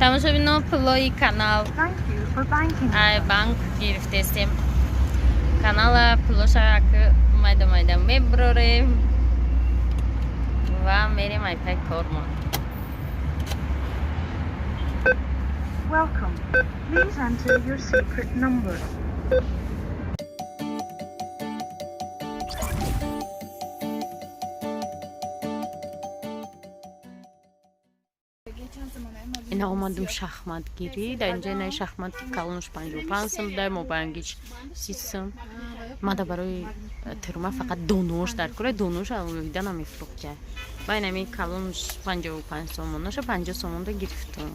Тамошобино, пулои канал ай банк гирифтестем. Канала пулоша майда майда меброрем ва мерем ай пай кормон. Welcome. Please enter your secret number. Ина омадум шахматгирӣ. Дар инҷа инаи шахмати калонаш 55 сум, дар мобайнгиш 30 сум. Мада барои терума фақат донош дар кора, донош алоҳида намефурӯхта. Ва инами калонаш 55 сомонаша 50 сомонда гирифтум.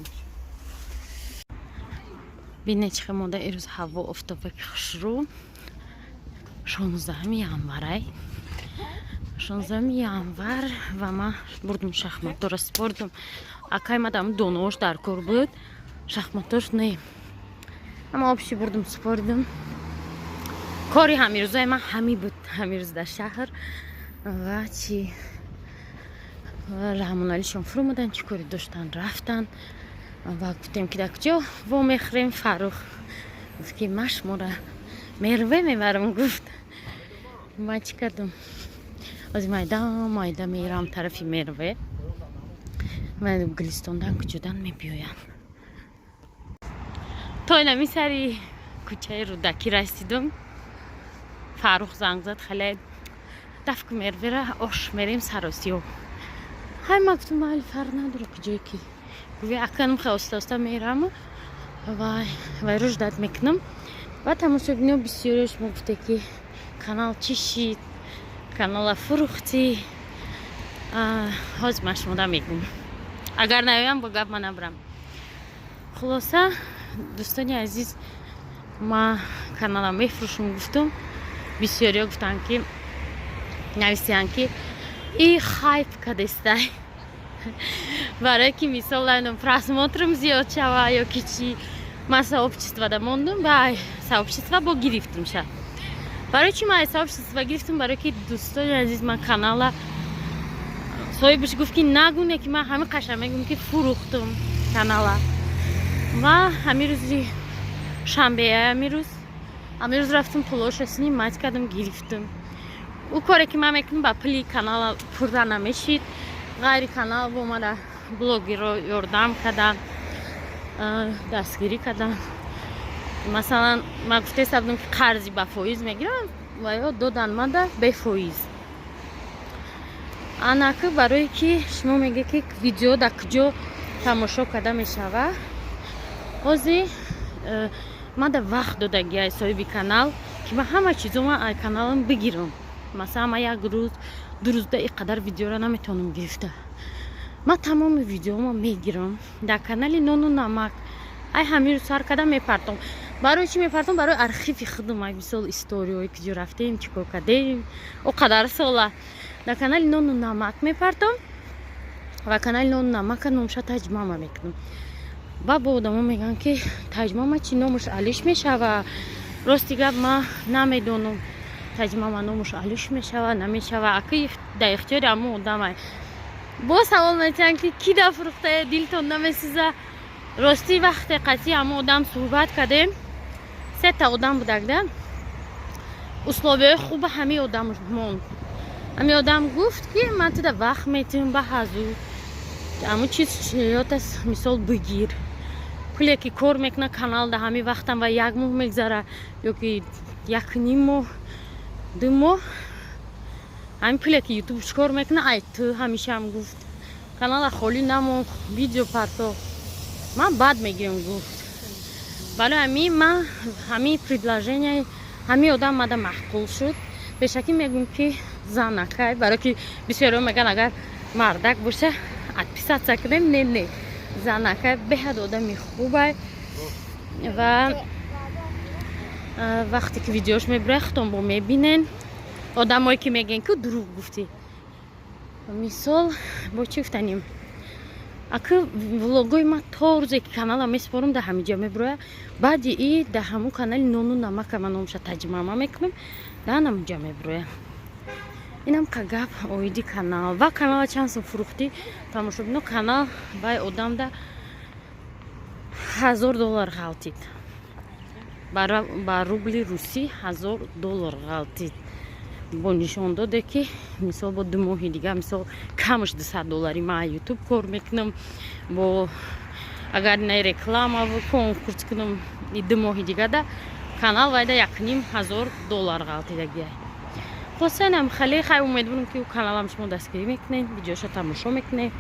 Бине, чӣ хел монда ирӯз ҳаво, офтобаки хушрӯ. 16 январай, 16 январ. Ва ман бурдум шахматдора спордум. Акай мадам донош дар кор буд, шахматош не. Ама обши бурдум, спордум. Кори ҳамирӯзаи ман ҳами буд ҳамирӯз дар шаҳр. Ва чи, Раҳмоналишон фуромадан, чӣ кори доштан, рафтан. Ва гуфтем, ки дар куҷо вомехӯрем. Фаррух гуфт, ки ман шуморо Мерве мебарам, гуфт. Ман чӣ кардам? Ози майда майда мерам тарафи Мерве. Гулистондан куҷодан мебиёям. То инами сари кӯчаи Рӯдакӣ расидум, Фаррух занг зад: «Хеле дафку Мервера ош мерем, саросиё». Ҳай, ма гуфтум, майли, фарқ надора куҷое ки гуви. Аканам хел оста оста мерам, вай вайро ждать мекунам. Ва тамошобино, бисёриаш мо гуфте, ки канал чӣ шид, канала фурӯхтӣ. Ҳозир ман шумода мегӯм, агар наёям, бо гап ман набарам. Хулоса, дӯстони азиз, ма канала мефурӯшум гуфтум. Бисёриё гуфтанд, ки нависиянд, ки и хайп кадестай, барое ки мисол просмотрам зиёд шава ё ки чӣ. Ман сообществода мондум ба сообщество бо гирифтум ша. Барои чӣ ман сообщество гирифтум? Барое ки, дӯстони азиз, ман канала соҳибаш гуфт, ки нагуне, ки ман ҳамин қаша мегӯм, ки фурӯхтум канала. Ва ҳамин рӯзи шанбе, ҳамин рӯз рафтум, пулоша снимать кардам, гирифтум. Ӯ коре ки ман мекунам, ба пули канала пурра намешид. Ғайри канал бо мада блогерро ёрдам кардам, дастгирӣ кардам. Масалан, ман гуфтеста будам, ки қарзи ба фоиз мегирам, ва ё додан мада бефоиз. Анаки барое ки шумо мегӯед, ки видео дар куҷо тамошо карда мешава, ҳозир мада вақт додагиай соҳиби канал, ки ман ҳама чизома ай каналам бигирам. Масалан, ман як рӯз, 2 рӯзда ин қадар видеоро наметавонам гирифта. Ман тамоми видеома мегирам, дар канали Нону Намак ай ҳамин рӯз сар карда мепартом. Барои чӣ мепартом? Барои архиви худам, ай мисол историҳое, ки ҷо рафтем, чӣ кор кардем о қадар сола, дар канали Нону Намак мепартом. Ва канали Нону Намака номша Таҷмама мекунам. Ва бо одамо мегӯянд, ки Таҷмама чӣ, номаш алиш мешава? Рости гап, ман намедонам, Таҷмама номаш алиш мешава, намешава. Аки дар ихтиёри ҳамон одамай. Бо савол метиҳанд, ки ки да фурӯхтае, дилтон намесӯза? Ростӣ, вақте қатъи ҳамон одам суҳбат кардем, сета одам будагда, условияҳои хуба ҳамин одам монд. Ҳамин одам гуфт, ки ман туда вақт метиҳам, ба ҳазур ҳамун чиз ётас, мисол бигир. Пуле ки кор мекуна каналда, ҳамин вақтам ва як моҳ мегзара ё ки 1,5 моҳ, 2 моҳ, ҳамин пуле ки Ютуб кор мекуна, ай ту ҳамешаам гуфт, канала холӣ намон, видео парто, ман бад мегирам, гуфт. Барои ҳамин ман ҳамин предложение ҳамин одам мада маъқул шуд. Пешакӣ мегӯм, ки занакай, барое ки бисёриҳо мегӯянд, агар мардак боша, отписаться кунем. Не, не, занакай, беҳад одами хубай. Ва вақте ки видеош мебурад, худтон бо мебинен. Одамое ки мегӯен, ки дурӯғ гуфтӣ, мисол, бо чӣ гуфтанем? Аки влогои ман то рӯзе ки канала месупорам, дар ҳамиҷа мебурояд. Баъди и дар ҳамун канали Нону Намака, ман номша Таҷмама мекунам, дар ҳамунҷа мебурояд. Инам ка гап оиди канал ва канала чанд сум фурӯхтӣ, тамошобино. Канал вай одамда 1000 доллар ғалтид, ба рубли русӣ 1000 доллар ғалтид. Бо нишон доде, ки мисол бо 2 моҳи дига, мисол, камаш 200 доллари ман Ютуб кор мекунам, бо агар на рекламаву конкурс кунам, 2 моҳи дигада канал вайда 1500 доллар ғалтидагия. Хосенам хеле хай, умедворам, ки каналам шумо дастгирӣ мекунед, видеоша тамошо мекунед.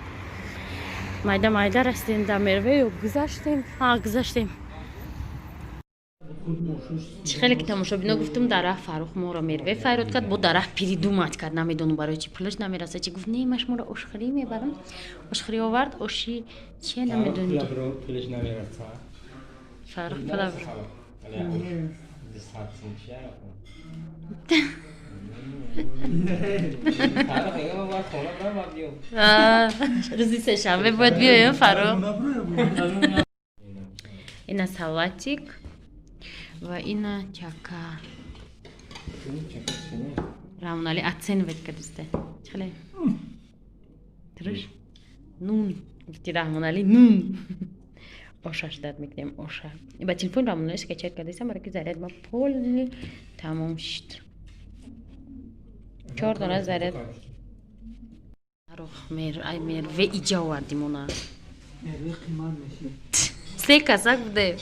Майда майда растем да Мерве ё гузаштем, гузаштем. Чӣ хеле ки, тамошобино, гуфтум, дар раҳ Фаррух моро Мерве файрод кард, бо дар раҳ передумать кард, намедонам барои чи, пулаш намераса чи. Гуфт: «Не, ма шуморо ошхӯрӣ мебарам». Ошхӯрӣ овард, оши чия намедонӣ. Фаррух пула. Рӯзи сешанбе бояд биёем, Фаррух. Ина салатик ва ина чака. Рамонали оценивать кардисте. Чихеле тирш нун гуфти, Раҳмонали, нун ошаш дад мекунем. Оша ба телефон Раҳмонали скачать кардисам, барои ки заряд ма полный тамом шуд, чор дона заряд. Мерве иҷа овардимона, се касак буде.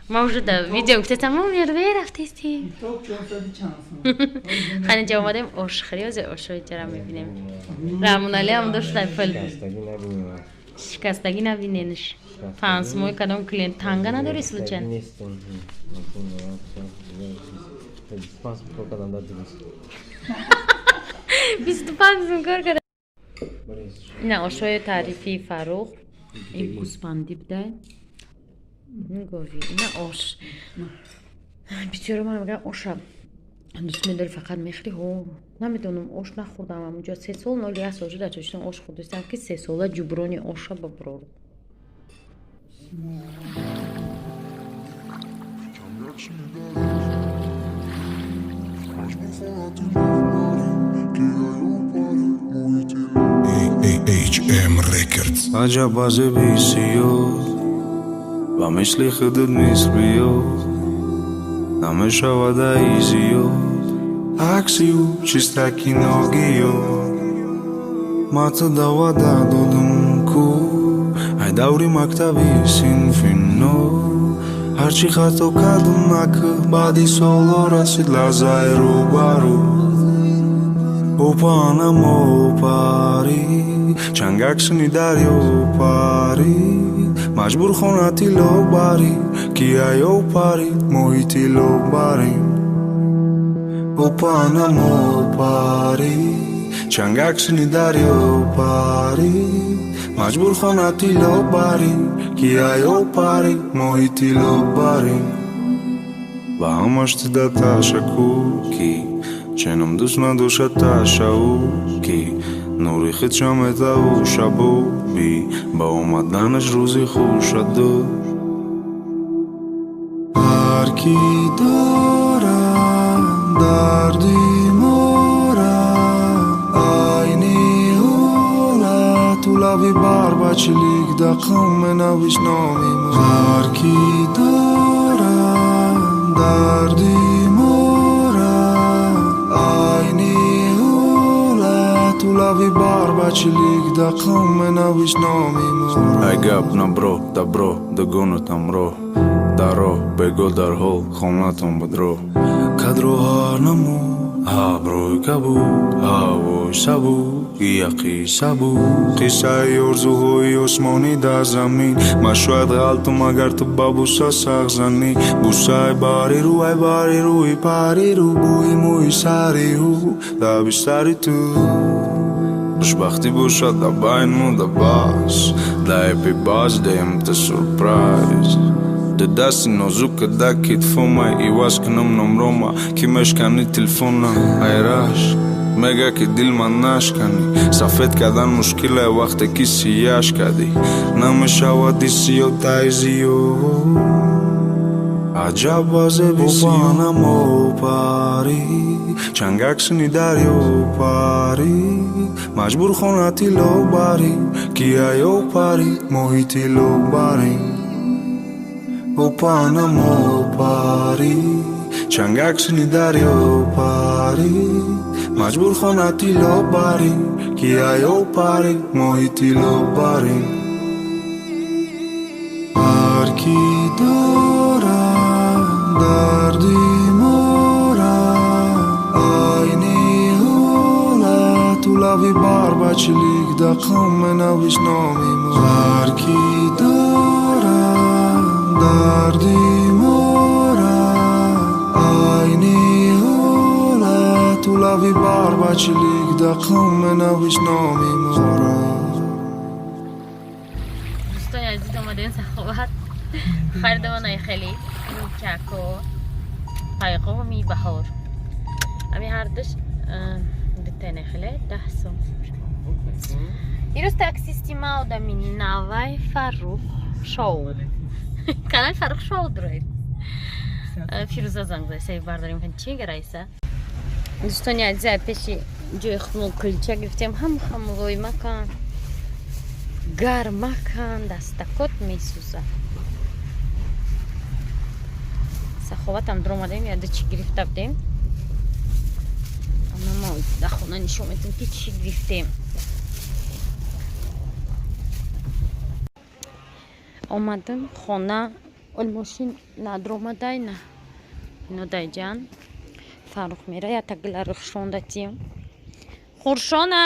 Ма уже да видео гуфтестам, мо Мерве рафтестем. Хани ҷа омадем ошхӯрӣ, озе ошои ҷара мебинем. Раҳмоналиам дошт пул шикастагӣ набиненш. Пансмои кадом клиент танга надори случайно? 25 сум кор карда. Ина ошои таърифии Фаррух, ин гӯсфандӣ буда, гови. Ина ош. Бисёро ман мегӯям: «Оша дӯст медори, фақат мехӯри?» Ҳо, намедонам, ош нахӯрдам амуҷо 3 сол, 01 сол шуд дар Тоҷикистон ош хӯрдистам, ки 3 сола ҷуброни оша баброр. HM Records. Аҷаб баъзе бисёр ба мисли худат мисл биёд, намешавад аи зиёд. Акси ӯ чистаки ногиёд. Ма ту давада додум ку ай даври мактаби синфи но. Ҳарчи хато кардум, накӯ, баъди солҳо расид лаҳзаи рӯбарӯ. Опаанамо пари чангак сини дарё парид, маҷбур хона тилло барӣ, ки аё парид моҳи тилло барем. Опаанамо пари чангак сини дарё парид, маҷбур хона тилло барӣ, ки аё парид моҳи тилло барем. Ба ҳамаш тида ташаккур, ки ченам дӯст надошад ташаввур, ки нури худша метаву шабоби ба омаданаш рӯзи хуша дод. Ҳар ки дорад дарди мора, айни ҳолату лаби бар ба чилик дақм менавис номи мо. Ҳар ки дорад дарди мора, айни ҳолату лаби бар ба чилик дақм менавис номи моро. Ай гап набро дабро дугонатам роҳ даро бего дарҳол хонатон будро кадро ҳар намуд абрӯи кабуд, ҳавои сабук яқи сабук, қиссаи орзуҳои осмонӣ дар замин. Ма шояд ғалтум, агар ту ба буса сах занӣ, бусаи бари рӯ, ай бари рӯи пари рӯ, бӯи мӯи сари ӯ дар бистари ту. Хушбахтӣ бошад дар байни мо, да бас да happy birthday та сюрприз. Ду дасти нозука да китфомай иваз кунам номрома, ки мешкани телефона. Айраш мега, ки дил ман нашканӣ, сафед кардан мушкиле, вақте ки сияш кардӣ, намешавади сиё тай зиёд. Аҷаб вазеби сиёнамо парӣ, чангак сини дарё парӣ, маҷбур хона тилло барӣ, ки аё парӣ, моҳи тилло барӣ. Опанамо парӣ, чангак сини дарё парӣ, маҷбур хона тилло барӣ, ки аё парӣ, моҳи тилло барӣ. Ҳар ки дорад дарди мора, айни ҳолату лави барбачилик дақам менавис номи мо. Ҳар ки дорад дарди мора, айни ҳолату лави барбачилик дақам менавис номи мора. Дӯстони азиз, омадем Саховат, харидамонаи хеле чако пайғоми баҳор. Ами ҳардуш дутайна хеле 10 сом. Дирӯз таксисти ма одами навай Фаррух шоу, канали Фаррух шоу дуроед. Фирӯза занг зад, саи бардарим кан чи раиса. Дӯстони азиз, пеши ҷои худмон кулча гирифтем. Ҳам ҳамвой макан, гармакан, дастакот месӯзад. Саховатам дуромадем, яда чӣ гирифта будем. Ама мо дар хона нишон медем, ки чӣ гирифтем. Омадам хона, ол мошин надуромадай на инодайҷан. Фаррух мера, ята гила рухшонда тием. Хуршона.